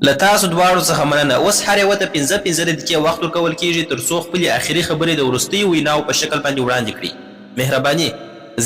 له تاسو دواړو څخه مننه. اوس هر یوه ته پنځه پنځه دقیقې وخت ورکول کیږي تر څو خپلې اخري خبرې د وروستیو ویناوو په شکل باندې وړاندې کړي. مهرباني.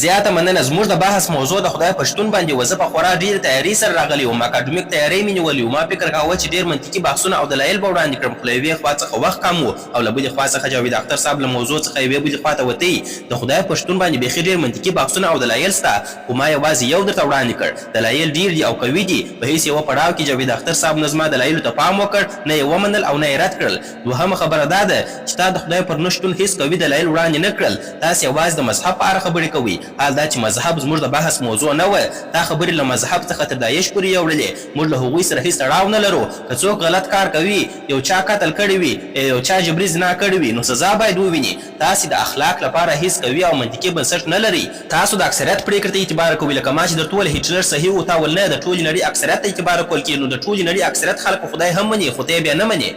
زیاته مننه. زموږ د بحث موضوع د خدای په شتون باندې وه. زه په خورا ډېرې تیارۍ سره راغلی وم. اکاډمیک تیاری مې نیولی و. ما فکر کاوه چې ډېر منطقي بحثونه او دلایل به وړاندې کړم، خو له یوې خوا څخه وخت کم و او له بلې خوا څخه جاوید اختر صاحب له موضوع څخه یوې بلې خوا ته وتی. د خدای په شتون باندې بیخي ډېر منطقي بحثونه او دلایل شته، خو ما یوازې یو درته وړاندې کړ. دلایل ډېر دي او قوي دي. په هیڅ یوه پړاو کې جاوید اختر صاحب نه زما دلایلو ته پام وکړ، نه یې ومنل او نه یې رد کړل. دوهمه خبره دا ده چې تا د خدای پر نه شتون هیڅ قوي دلایل وړاندې نه کړل. تاسې یوازې د مذهب په اړه خبرې کوئ، حال دا چې مذهب زموږ د بحث موضوع نه وه. تا خبرې له مذهب څخه تر داعش پورې یوړلې. موږ له هغوی سره هیڅ تړاو نه لرو. که څوک غلط کار کوي، یو چا قتل کړی وي یا یو چا جبري زنا کړې وي، نو سزا باید وویني. تاسې د اخلاق لپاره هیڅ قوي او منطقي بنسټ نه لرئ. تاسو د اکثریت پرېکړې ته اعتبار کوئ، لکه ما چې درته وویل هیټلر صحیح و، تا ویل نه، د ټولې نړۍ اکثریت ته اعتبار کول کېږي، نو د ټولې نړۍ اکثریت خلک خو خدای هم مني، خو ته یې بیا نه منې.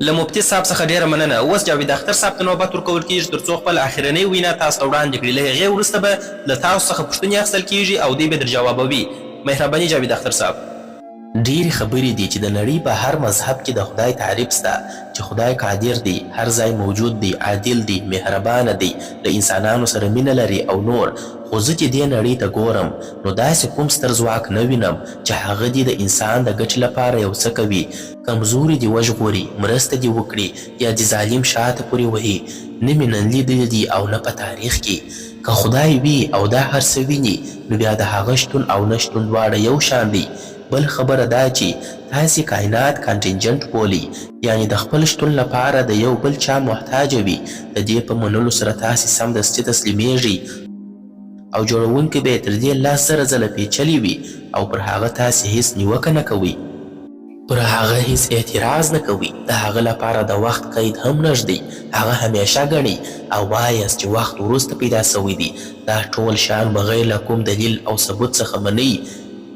له مفتي صاحب څخه ډېره مننه. اوس جاوید اختر صاحب ته نوبت ورکول کېږي تر څو خپله اخرنۍ وینا تاسو ته وړاندې کړي، له هغې وروسته به له تاسو څخه پوښتنې اخیستل کېږي او دوی به درجوابوي. مهرباني جاوید اختر صاحب. ډېرې خبرې دي چې د نړۍ په هر مذهب کې د خدای تعریف شته چې خدای قادر دی، هر ځای موجود دی، عادل دی، مهربانه دی، له انسانانو سره مینه لري او نور، خو زه چې دې نړۍ ته ګورم نو داسې کوم ستر ځواک نه وینم چې هغه دې د انسان د ګټې لپاره یو څه کوي، کمزوري دې وژغوري، مرسته دې وکړي یا دې ظالم شاته پورې وهي، نه مې نن لیدلي دي او نه په تاریخ کې. که خدای وي او دا هر څه ویني نو بیا د هغه شتون او نه شتون دواړه یو شان دی. بل خبره دا چې تاسې کاینات کانټینجنټ بولئ یعنې د خپل شتون لپاره د یو بل چا محتاجه وي، د دې په منلو سره تاسې سمدستي تسلیمیږئ او جوړونکی به یې تر دې 10,000 ځله پیچلی وي او پر هغه تاسې هیڅ نیوکه نه کوئ. پر هغه هیڅ اعتراض نه کوي، د هغه لپاره د وخت قید هم نه ږدي، هغه همیشه ګڼي او وایاست چې وخت وروسته پیدا شوی دی، دا ټول شیان بغیر له کوم دلیل او ثبوت څخه منئ،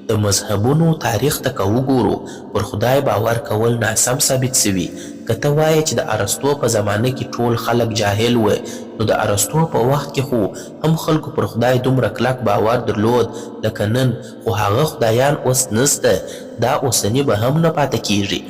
د مذهبونو تاریخ ته که وګورو پر خدای باور کول ناسم ثابت شوي، که ته وایې چې د ارسطو په زمانه کې ټول خلک جاهل وه نو د ارسطو په وخت کې خو هم خلکو پر خدای دومره کلک باور درلود لکه نن، خو هغه خدایان اوس نشته، دا اوسني به هم نه پاته کیږي.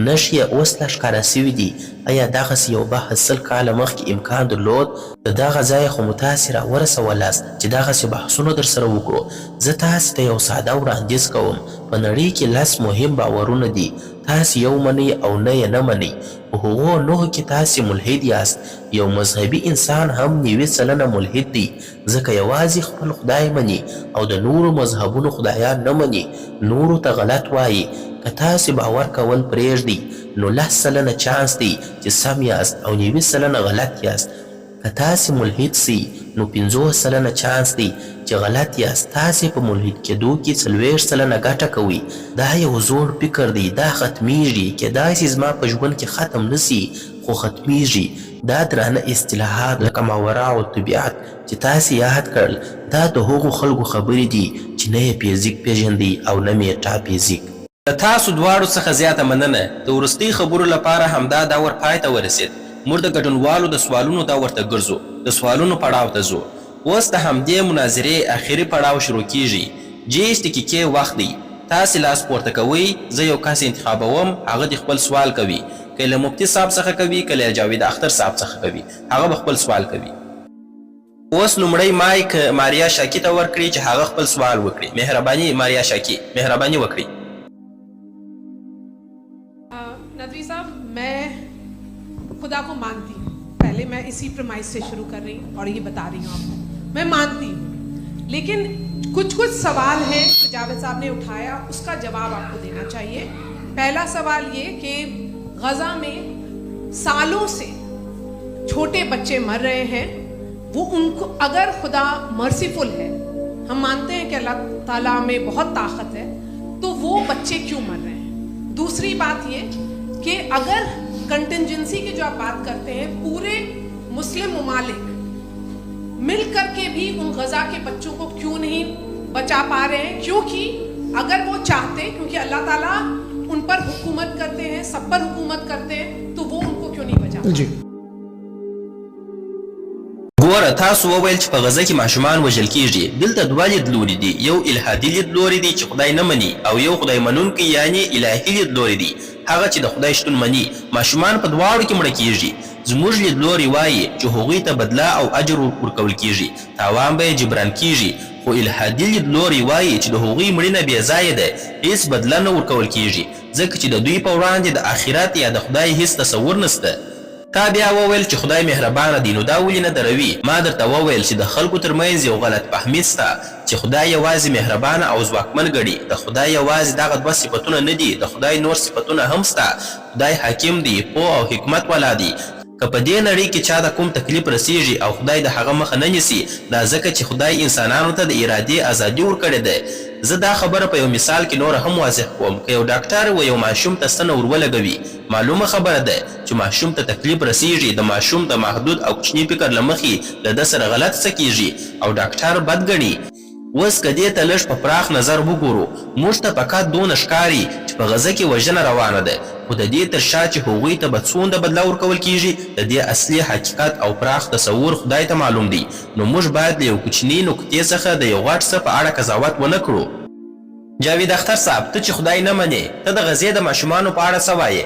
نښې یې اوس لا ښکاره شوي دي. ایا دغسې یو بحث 100 کاله مخکې امکان درلود؟ له دغه ځایه خو مو تاسې را ورسولاست چې دغسې بحثونه درسره وکړو. زه تاسې ته یو ساده وړاندیز کوم. په نړۍ کې لس مهم باورونه دي. تاسې یو منئ او نه یې نه منئ. په هغو نهو کې تاسې ملحد یاست. یو مذهبي انسان هم 90% ملحد دی. ځکه یوازې خپل خدای مني او د نورو مذهبونو خدایان نه مني، نورو ته غلط وايي، که تاسې باور کول پرېږدئ نو 10% چانس دی چې سم یاست او 90% غلط یاست، که تاسې ملحد شئ نو 50% چانس دی چې غلط یاست، تاسې په ملحد کېدو کې 40% ګټه کوئ، دا یو زوړ فکر دی، دا ختمېږي، کېدای شي زما په ژوند کې ختم نه شي خو ختمېږي. دا درانه اصطلاحات لکه ماوراء الطبیعت چې تاسې یاد کړل، دا د هغو خلکو خبرې دي چې نه یې فزیک پېژندی او نه میټا فزیک. له تاسو دواړو څخه زیاته مننه. د وروستۍ خبرو لپاره همدا دور پای ته ورسېد. موږ د ګډونوالو د سوالونو دور ته ګرځو، د سوالونو پړاو ته ځو. اوس د همدې مناظرې اخري پړاو شروع کېږي. 30 دقیقې وخت دی. تاسې لاس پورته کوئ، زه یو کس انتخابوم، هغه دې خپل سوال کوي. که له مفتي صاحب څخه کوي که له جاوید اختر صاحب څخه کوي هغه به خپل سوال کوي. اوس لومړی مایک ماریا شاکي ته ورکړي چې هغه خپل سوال وکړي. مهرباني ماریا شاکي مهرباني وکړئ. ندوی صاحب، میں خدا کو مانتی ہوں۔ پہلے میں اسی پرمائز سے شروع کر رہی ہوں، اور یہ بتا رہی ہوں آپ کو، میں مانتی ہوں، لیکن کچھ کچھ سوال ہیں جو جاوید صاحب نے اٹھایا، اس کا جواب آپ کو دینا چاہیے۔ پہلا سوال یہ کہ غزہ میں سالوں سے چھوٹے بچے مر رہے ہیں، وہ ان کو اگر خدا مرسیفل ہے، ہم مانتے ہیں کہ اللہ تعالیٰ میں بہت طاقت ہے، تو وہ بچے کیوں مر رہے ہیں؟ دوسری بات یہ کہ اگر کنٹنجنسی کی جو آپ بات کرتے ہیں، پورے مسلم ممالک مل کر کے بھی ان غزہ کے بچوں کو کیوں نہیں بچا پا رہے ہیں؟ کیونکہ اگر وہ چاہتے، کیونکہ اللہ تعالیٰ ان پر حکومت کرتے ہیں، سب پر حکومت کرتے ہیں، تو وہ ان کو کیوں نہیں بچا؟ ګورئ ګوره، تاسو وویل چې په غزه کې ماشومان وژل کېږي. دلته دوه لیدلوري دي، یو الحادي لیدلوری دی چې خدای نه مني او یو خدای منونکی یعنې الهي لیدلوری دی، هغه چې د خدای شتون مني. ماشومان په دواړو کې مړه کېږي. زموږ لیدلوری وايي چې هغوی ته بدله او اجر ورکول کېږي، تاوان به یې جبران کېږي، خو الحادي لیدلوری وايي چې د هغوی مړینه بې ځایه ده، هېڅ بدله نه ورکول کېږي، ځکه چې د دوی په وړاندې د آخرت یا د خدای هېڅ تصور نشته. تا بیا وویل چې خدای مهربانه دی نو دا ولې نه دروي؟ ما درته وویل چې د خلکو تر منځ یو غلط فهمي شته چې خدای یوازې مهربانه او ځواکمن ګڼي. د خدای یوازې دغه دوه صفتونه نه دي، د خدای نور صفتونه هم شته. خدای حاکم دی، پوه او حکمت والا دی. که په دې نړۍ کې چا ته کوم تکلیف رسیږي او خدای د هغه مخه نه نیسي، دا ځکه چې خدای انسانانو ته د ارادې ازادي ورکړې ده. زه دا خبره په یو مثال کې نوره هم واضح کوم، که یو ډاکټر و یو ماشوم ته ستنه ور ولګوي، معلومه خبره ده چې ماشوم ته تکلیف رسیږي، د ماشوم د محدود او کوچني فکر له مخې له ده سره غلط څه کیږي او ډاکټر بد ګڼي. اوس که دې ته لږ په پراخ نظر وګورو، موږ ته فقط دونه ښکاري چې په غزه کې وژنه روانه ده، خو د دې تر شا چې هغوی ته به څونده بدله ورکول کیږي، د دې اصلي حقیقت او پراخ تصور خدای ته معلوم دی، نو موږ باید له یو کوچني نقطې څخه د یو غټ څه په اړه قضاوت ونه کړو. جاوید اختر صاحب ته چې خدای نه منې ته د غزې د ماشومانو په اړه څه وایې؟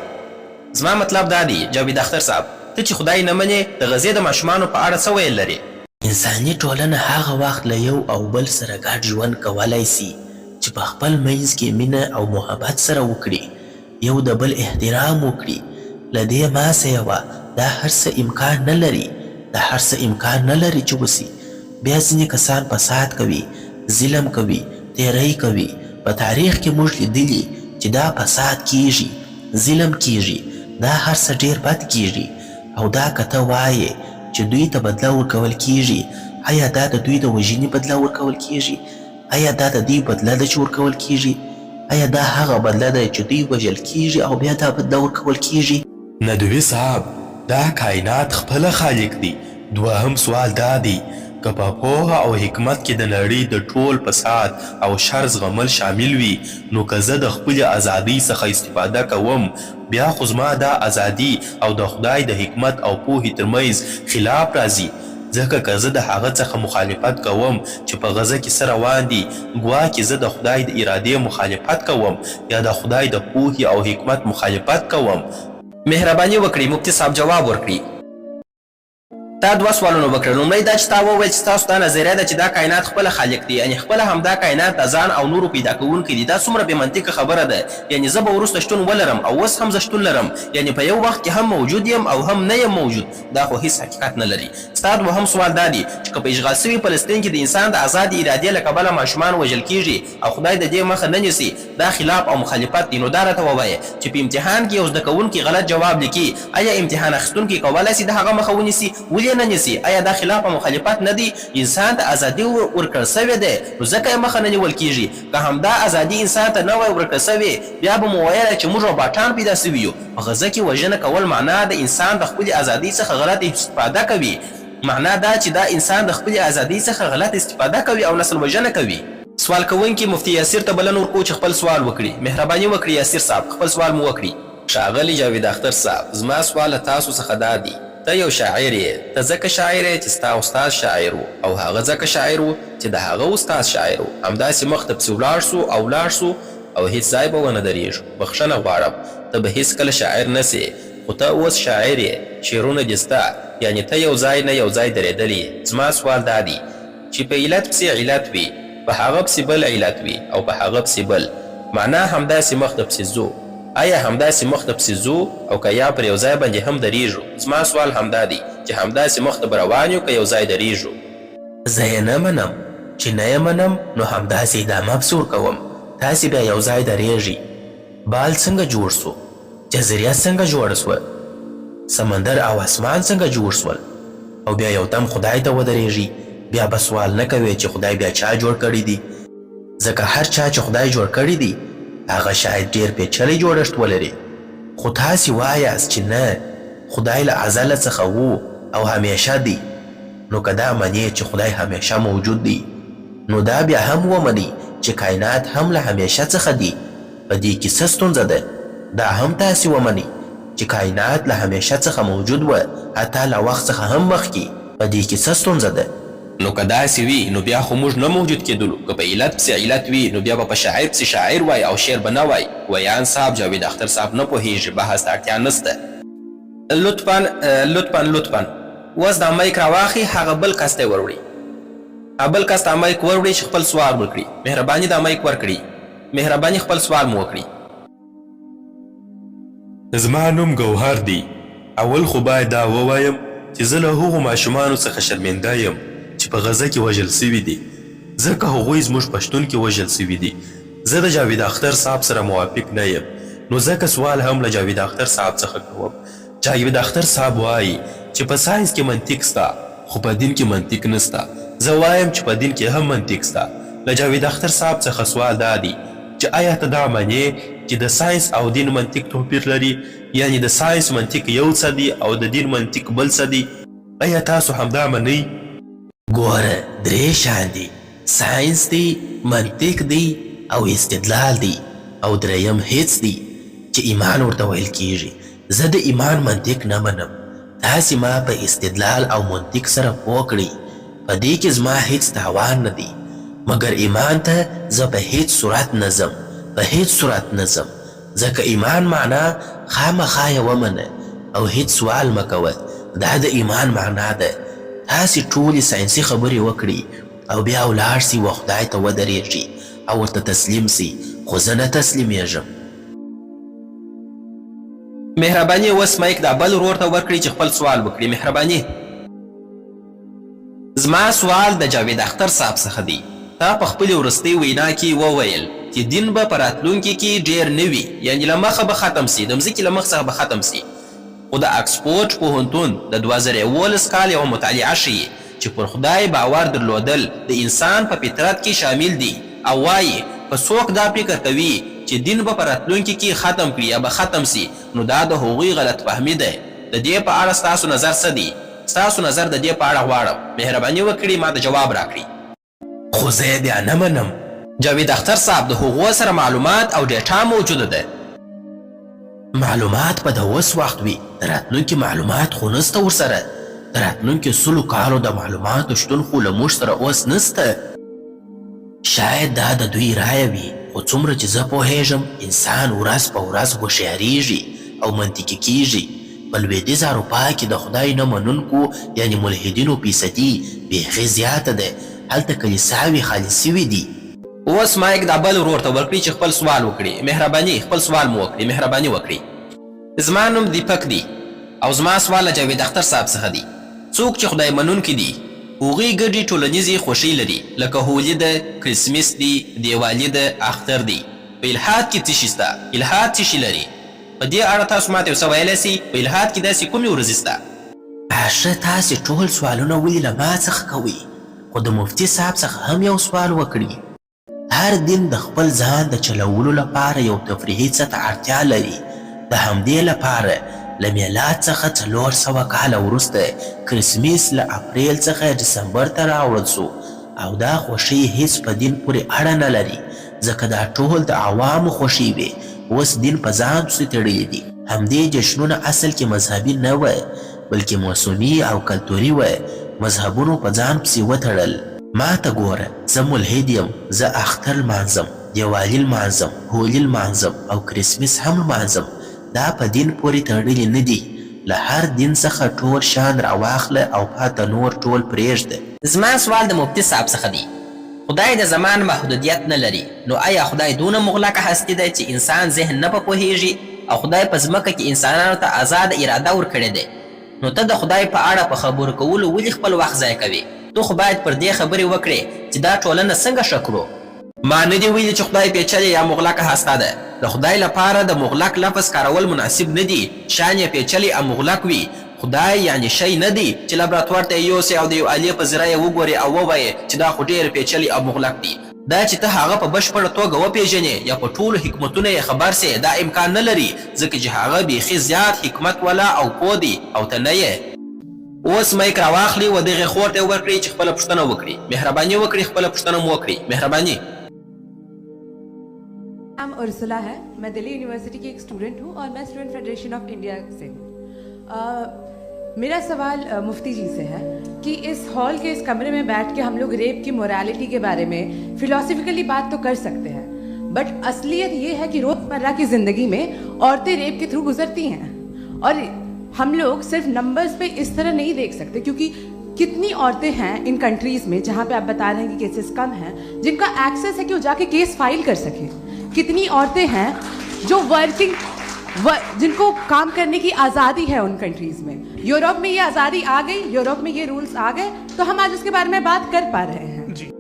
زما مطلب دا دی جاوید اختر صاحب ته چې خدای نه منې د غزې د ماشومانو په اړه څه ویل لرې؟ انساني ټولنه هغه وخت له یو او بل سره ګډ ژوند کولای سي چې په خپل منځ کې مینه او محبت سره وکړي، یو د بل احترام وکړي. له دې ما سیوا دا هر څه امکان نه لري. دا هر څه امکان نه لري چې وسي. بیا ځینې کسان فساد کوي، ظلم کوي، تیری کوي. په تاریخ کې موږ لیدلي چې دا فساد کیږي، ظلم کیږي، دا هر څه ډیر بد کیږي. او دا که ته وایې چې دوی ته بدله ورکول کیږي، ایا دا د دوی د وژنې بدله ورکول کیږي؟ ایا دا د دوی بدله ده چې ورکول کیږي؟ ایا دا هغه بدله ده چې دوی وژل کیږي او بیا دا بدله ورکول کیږي؟ ندوي صاحب دا کاینات خپله خالق دی دوهم سوال دا دی که په پوهه او حکمت کې د نړۍ د ټول فساد او شر زغمل شامل وي نو که زه د خپلې ازادۍ څخه استفاده کوم بیا خو زما دا ازادي او د خدای د حکمت او پوهې ترمنځ خلاف راځي ځکه که زه د هغه څخه مخالفت کوم چې په غزه کې څه روان دي ګواکې زه د خدای د ارادې مخالفت کوم یا د خدای د پوهې او حکمت مخالفت کوم. مهرباني وکړئ مفتي صاحب جواب ورکړي. تا دوه سوالونه وکړل، لومړی دا چې تا وویل چې ستاسو دا نظریه ده چې دا کاینات خپله خالق دی، یعنې خپله همدا کاینات د ځان او نورو پیدا کوونکی دی، دا څومره بې منطقه خبره ده، یعنې زه به وروسته شتون ولرم او اوس هم زه شتون لرم، یعنې په یو وخت کې هم موجود یم او هم نه یم موجود، دا خو هیڅ حقیقت نه لري. ستا دوهم سوال دا دی چې که په اشغال شوي فلسطین کې د انسان د ازادې ارادې له کبله ماشومان وژل کیږي او خدای د دې مخه نه نیسي، دا خلاف او مخالفت دی، نو دا راته ووایه چې په امتحان کې یو زده کوونکی غلط جواب لیکي، ایا امتحان اخیستونکی کولای شي د هغه مخه ونیسي؟ ولې یې نه نیسي؟ ایا دا خلاف او مخالفت نه دی؟ انسان ته ازادي ورکړل شوې ده، نو ځکه یې مخه نه نیول کیږي. که همدا ازادي انسان ته نه وای ورکړل شوې، بیا به مو ویلی چې موږ روباټان پیدا شوي یو. په غزه کې وژنه کول معنا د انسان د خپلې ازادۍ څخه غلطه استفاده کوي. معنا دا چې دا انسان د خپلې ازادۍ څخه غلطه استفاده کوي او نسل وژنه کوي. سوال کوونکي مفتي یاسر ته بلنه ورکوو چې خپل سوال وکړي. مهرباني وکړي یاسر صاحب خپل سوال مو وکړي. ښاغلی جاوید اختر صاحب زما سوال له تاسو څخه دا دی ته یو شاعر یې ته ځکه شاعر یې چې ستا استاد شاعر وو او هغه ځکه شاعر وو چې د هغه استاد شاعر وو همداسې مخته پسې ولاړ شو او ولاړ شو او هیڅ ځای به ونه دریږو بخښنه غواړم ته به هیڅکله شاعر نه شې خو ته اوس شاعر یې شعرونه دې شته یعنې ته یو ځای نه یو ځای درېدلی یې زما سوال دا دی چي په علت پسې علت وي، په هغه پسې بل علت وي او په هغه پسې بل. معنا همداسې مخته پسې ځو. ایا همداسې مخته پسې ځو او که یا پر یو ځای باندې هم درېږو؟ زما سوال همدا دی چې همداسې مخته به روان یو که یو ځای درېږو؟ زه یې نه منم. چې نه یې منم نو همداسې ادامه پسې ورکوم. تاسې بیا یو ځای درېږئ. بال څنګه جوړ شو؟ جزیریه څنګه جوړه شوه؟ سمندر او اسمان څنګه جوړ شول؟ او بیا یو دم خدای ته ودرېږي، بیا به سوال نه کوې چې خدای بیا چا جوړ کړی دی؟ ځکه هر چا چې خدای جوړ کړی دی، هغه شاید ډېر پېچلی جوړښت ولري. خو تاسې وایاست چې نه، خدای له ازله څخه وو او همېشه دی. نو که دا منې چې خدای همېشه موجود دی، نو دا بیا هم ومنئ چې کاینات هم له همېشه څخه دي. په دې کې څه ستونزه ده؟ دا هم تاسې ومنئ چې کاینات له همېشه څخه موجود وه، حتی له وخت څخه هم مخکې. په دې کې څه ستونزه ده؟ نو که داسې وي نو بیا خو موږ نه موجود کېدلو، که په علت پسې علت وي نو بیا به په شاعر پسې شاعر وای او شعر به نه وای، ویاند صاحب جاوید اختر صاحب نه پوهیږي بحث ته اړتیا نشته. لطفا لطفا لطفا اوس دا مایک راواخی هغه بل کس ته یې وروړي هغه بل کس ته مایک وروړي چې خپل سوال وکړي مهرباني دا مایک ورکړي مهرباني خپل سوال مو وکړي. زما نوم ګوهر دی. اول خو باید دا ووایم چې زه له هغو ماشومانو څخه شرمنده یم چې په غزه کې وژل شوي دي، ځکه هغوی زموږ په شتون کې وژل شوي دي. زه د جاوید اختر صاحب سره موافق نه یم، نو ځکه سوال هم له جاوید اختر صاحب څخه کوم. جاوید اختر صاحب وايي چې په ساینس کې منطق سته خو په دین کې منطق نسته. زه وایم چې په دین کې هم منطق سته. له جاوید اختر صاحب څخه سوال دا دی چې ایا ته دا منې چې د ساینس او دین منطق توپیر لري؟ یعنې د ساینس منطق یو څه دی او د دین منطق بل څه دی؟ ایا تاسو همدا منئ؟ ګوره درې شیان دي، ساینس دی، منطق دی او استدلال دی او درېیم هیڅ دی چې ایمان ورته ویل کیږي. زه د ایمان منطق نه منم، تاسې ما په استدلال او منطق سره پوه کړئ، په دې کې زما هیڅ تاوان نه دی، مګر ایمان ته زه په هیڅ صورت نه ځم، په هیڅ صورت نه ځم، ځکه ایمان معنا خامخا یې ومنه او هیڅ سوال مه کوه، دا د ایمان معنا ده، تاسې ټولې ساینسي خبرې وکړئ او بیا ولاړ شئ و خدای ته ودرېږئ او ورته تسلیم شئ، خو زه نه تسلیمېږم. مهرباني اوس مایک دا بل ورور ته ورکړئ چې خپل سوال وکړي مهرباني. زما سوال د جاوید اختر صاحب څخه دی تا په خپلې وروستۍ وینا کې وویل چې دین به په راتلونکې کې ډیر نه وي یعنې له مخه به ختم شي د مځکې له مخ څخه به ختم شي خو د اکسفورډ پوهنتون د 2011 کال یوه مطالعه ښيي چې پر خدای باور درلودل د انسان په فطرت کې شامل دي او وايي که څوک دا فکر کوي چې دین به په راتلونکي کې ختم کړي یا به ختم شي نو دا د هغوی غلط فهمي ده. د دې په اړه ستاسو نظر څه دی؟ ستاسو نظر د دې په اړه غواړم. مهرباني وکړي ماته جواب راکړي. خو زه یې بیا نه منم. جاوید اختر صاحب د هغو سره معلومات او ډیټا موجوده ده. معلومات به د اوس وخت وي، د راتلونکي معلومات خو نسته ورسره. د راتلونکي سلو کالو د معلوماتو شتون خو له موږ سره اوس نسته. شاید دا د دوی رایه وي، خو څومره چې زه پوهېږم، انسان ورځ په ورځ هوښیارېږي او منطقي کېږي. په لوېدیځه اروپا کې د خدای نه منونکو یعنې ملحدینو فیصدي بیخي زیاته ده، هلته کلیساوې خالي شوې دي. اوس مایک دا بل ورور ته ورکړي چې خپل سوال وکړي. مهرباني خپل سوال مو وکړي. مهرباني وکړي. زما نوم دیپک دی او زما سوال له جاوید اختر صاحب څخه دی. څوک چې خدای منونکي دي هغوی ګډي ټولنیزې خوښۍ لري لکه هولي ده، کرسمس دی، دیوالي ده، اختر دی. په الحاد کې څه شي شته؟ الحاد څه شي لري؟ په دې اړه تاسو ماته یو څه ویلی شئ؟ په الحاد کې داسې کومې ورځې شته؟ ښه تاسې ټول سوالونه ولې له ما څخه کوئ؟ خو د مفتي صاحب څخه هم یو سوال وکړي. هر دین د خپل ځان د چلولو لپاره یو تفریحي څه ته اړتیا لري، د همدې لپاره له میلاد څخه 400 کاله وروسته کرسمس له اپریل څخه ډسمبر ته راوړل شو او دا خوښۍ هیڅ په دین پورې اړه نه لري ځکه دا ټول د عوامو خوښۍ وې اوس دین په ځان پسې تړلي دي. همدې جشنونه اصل کې مذهبي نه وه بلکې موسمي او کلتوري وه مذهبونو په ځان پسې وتړل. ماته ګوره زه ملحد یم زه اختر لمانځم دیوالي لمانځم هولي لمانځم او کرسمس هم لمانځم دا په دین پورې تړلي نه دي له هر دین څخه ټول شیان راواخله او پاته نور ټول پریږده. زما سوال د مفتي صاحب څخه دی خدای د زمان محدودیت نه لري نو ایا خدای دونه مغلقه هستي ده چې انسان ذهن نه په پوهیږي او خدای په ځمکه کې انسانانو ته ازاده اراده ورکړې ده نو ته د خدای په اړه په خبرو کولو ولې خپل وخت ضایع کوې؟ ته خو باید پر دې خبرې وکړې چې دا ټولنه څنګه ښه کړو؟ ما نه دي ویلي چې خدای پېچلې یا مغلقه هسته ده. د خدای لپاره د مغلق لفظ کارول مناسب نه دي، شیان یې پېچلي او مغلق وي. خدای یعنې شی نه دی چې لابراتوار ته یې یوسې او د یو آلې په ذریعه یې وګورې او ووایې چې دا خو ډېر پېچلی او مغلق دي. دا چې ته هغه په بشپړه توګه وپېژنې یا په ټولو حکمتونو یې خبر شې دا امکان نه لري ځکه چې هغه بیخي زیات حکمت والا او پوه دی او ته نه یې. اوس مایک راواخلي و دغې خور ته یې ورکړي چې خپله پوښتنه وکړي. مهرباني وکړي خپله پوښتنه مو وکړي. مهرباني. نام ارسلا ہے، میں دلی یونیورسٹی کی ایک اسٹوڈنٹ ہوں اور میں student federation of India سے ہوں. मेरा सवाल मुफ्ती जी से है कि इस हॉल के इस कमरे में बैठ के हम लोग रेप की मोरालिटी के बारे में फिलोसफिकली बात तो कर सकते हैं, बट असलियत ये है कि रोज़मर्रा की ज़िंदगी में औरतें रेप के थ्रू गुजरती हैं और हम लोग सिर्फ नंबर्स पे इस तरह नहीं देख सकते, क्योंकि कितनी औरतें हैं इन कंट्रीज़ में जहाँ पे आप बता रहे हैं कि केसेस कम हैं, जिनका एक्सेस है कि वो जाके केस फाइल कर सकें। कितनी औरतें हैं जो वर्किंग जिनको काम करने की आज़ादी है उन कंट्रीज़ में। यूरोप में ये आज़ादी आ गई, यूरोप में ये रूल्स आ गए, तो हम आज उसके बारे में बात कर पा रहे हैं। जी।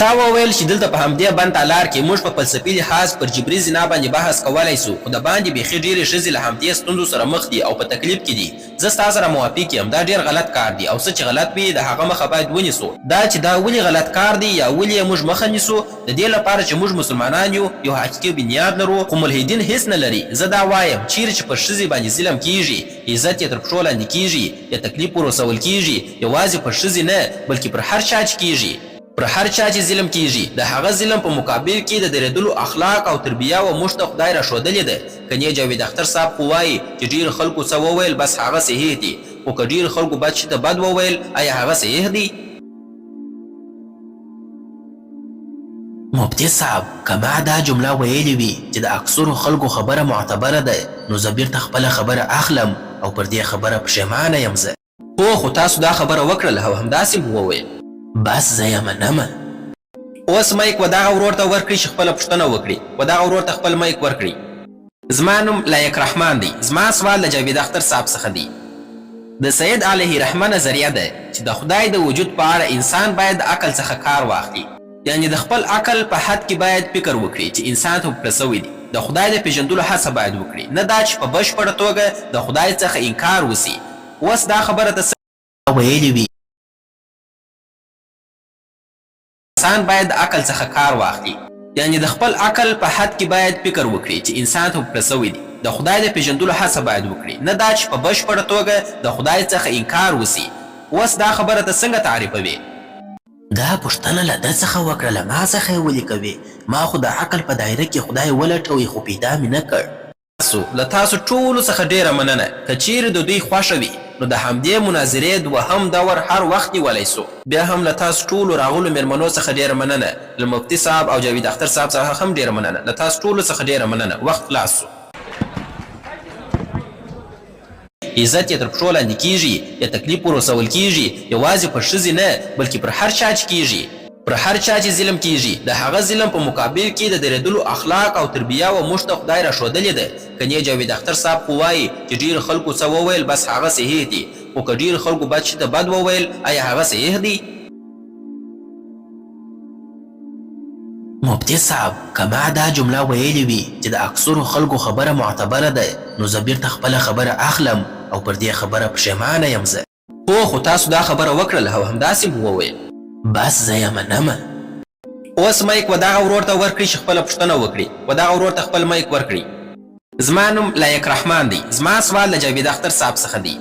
تا وویل چې دلته په همدې بند تالار کې موږ په فلسفي لحاظ پر جبري زنا باندې بحث کولای سو، خو د باندې بیخي ډېرې ښځې له همدې ستونزو سره مخ دي او په تکلیف کې دي. زه ستا سره موافق یم، دا ډېر غلط کار دی او څه چې غلط وي د هغه مخه باید ونیسو. دا چې دا ولې غلط کار دی یا ولې یې موږ مخه نیسو، د دې لپاره چې موږ مسلمانان یو، یو حقیقي بنیاد لرو، خو ملحدین هیڅ نه لري. زه دا وایم، چیرې چې پر ښځې باندې ظلم کیږي، عزت یې تر پښو لاندې کیږي یا تکلیف ورسول کیږي، یوازې پر ښځې نه بلکې پر هر چا چې کیږي، پر هر چا چې ظلم کیږي، د هغه ظلم په مقابل کې د درېدلو اخلاق او تربیه و موږ ته خدای راښودلې ده. کنې جاوید اختر صاحب خو وایي چې ډېرو خلکو څه وویل بس هغه صحیح دي، خو که ډېرو خلکو بد شي ته بد وویل، ایا هغه صحیح دی؟ مفتي صاحب که ما دا جمله ویلې وي چې د اکثرو خلکو خبره معتبره ده، نو زه بیرته خپله خبره اخلم او پر دې خبره پښیمانه یم زه. هو، خو تاسو دا خبره وکړله او همداسې مو وویل. بس زه یې منمه. اوس مایک و دغه ورور ته ورکړي چې خپله پوښتنه وکړي. و دغه ورور ته خپل مایک ورکړي. زما نوم لایق رحمان دی. زما سوال له جاوید اختر صاحب څخه دی. د سید علیه رحمه نظریه ده چې د خدای د وجود په اړه انسان باید د عقل څخه کار واخلي. یعنې د خپل عقل په حد کې باید فکر وکړي چې انسان ته ورکړل شوی دی. د خدای د پېژندلو هڅه باید وکړي، نه دا چې په بشپړه توګه د خدای څخه انکار وشي. اوس دا خبره ته څنګه ویلي وي. انسان باید د عقل څخه کار واخلي. یعنې د خپل عقل په حد کې باید فکر وکړي چې انسان ته ورکړل شوی دی. د خدای د پېژندلو هڅه باید وکړي، نه دا چې په بشپړه توګه د خدای څخه انکار وشي. اوس دا خبره ته څنګه تعریفوې؟ دا پوښتنه له ده څخه وکړه، له ما څخه یې ولې کوې؟ ما خو د عقل په دایره کې خدای ولټوی خو پیدا مې نه کړ. تاسو له تاسو ټولو څخه ډېره مننه، که چېرې د دوی خوښه وي نو د همدې مناظرې دوهم دور هر وخت نیولی شو. بیا هم له تاسو ټولو راغلو مېلمنو څخه ډېره مننه، له مفتي صاحب او جاوید اختر صاحب څخه هم ډېره مننه، له تاسو ټولو څخه ډېره مننه، وخت خلاص شو. عزت یې تر پښو لاندې کیږي یا تکلیف ورسول کیږي، یوازې پر ښځې نه بلکې پر هر چا چې کیږي. پر هر چا چې ظلم کیږي، د هغه ظلم په مقابل کې د درېدلو اخلاق او تربیه و موږ ته خدای راښودلې ده. کنې جاوید اختر صاحب خو وایي چې ډېرو خلکو څه وویل بس هغه صحیح دي، خو که ډېرو خلکو بد شي ته بد وویل، ایا هغه صحیح دی؟ مفتي صاحب که ما دا جمله ویلې وي چې د اکثرو خلکو خبره معتبره ده، نو زه بیرته خپله خبره اخلم او پر دې خبره پښیمانه یم زه. هو، خو تاسو دا خبره وکړله او همداسې مو وویل. بس زه یې منمه. اوس مایک و دغه ورور ته ورکړي چې خپله پوښتنه وکړي. و دغه ورور ته خپل مایک ورکړي. زما نوم لایق رحمان دی. زما سوال له جاوید اختر صاحب څخه دی.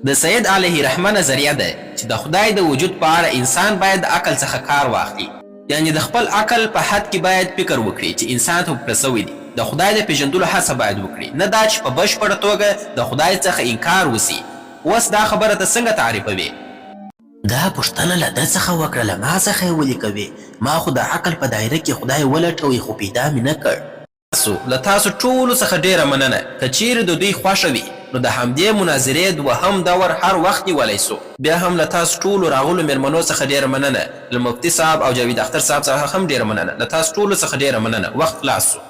د سید علیه رحمه نظریه ده چې د خدای د وجود په اړه انسان باید د عقل څخه کار واخلي. یعنې د خپل عقل په حد کې باید فکر وکړي چې انسان ته ورکړل شوی دی. د خدای د پېژندلو هڅه باید وکړي، نه دا چې په بشپړه توګه د خدای څخه انکار وشي. اوس دا خبره ته څنګه تعریفوې؟ دا پوښتنه له ده څخه وکړه، له ما څخه یې ولې کوې؟ ما خو د عقل په دایره کې خدای ولټوی خو پیدا مې نه کړ. تاسو له تاسو ټولو څخه ډېره مننه، که چېرې د دوی خوښه وي نو د همدې مناظرې دوهم دور هر وخت نیولی شو. بیا هم له تاسو ټولو راغلو مېلمنو څخه ډېره مننه، له مفتي صاحب او جاوید اختر صاحب څخه هم ډېره مننه، له تاسو ټولو څخه ډېره مننه، وخت خلاص شو.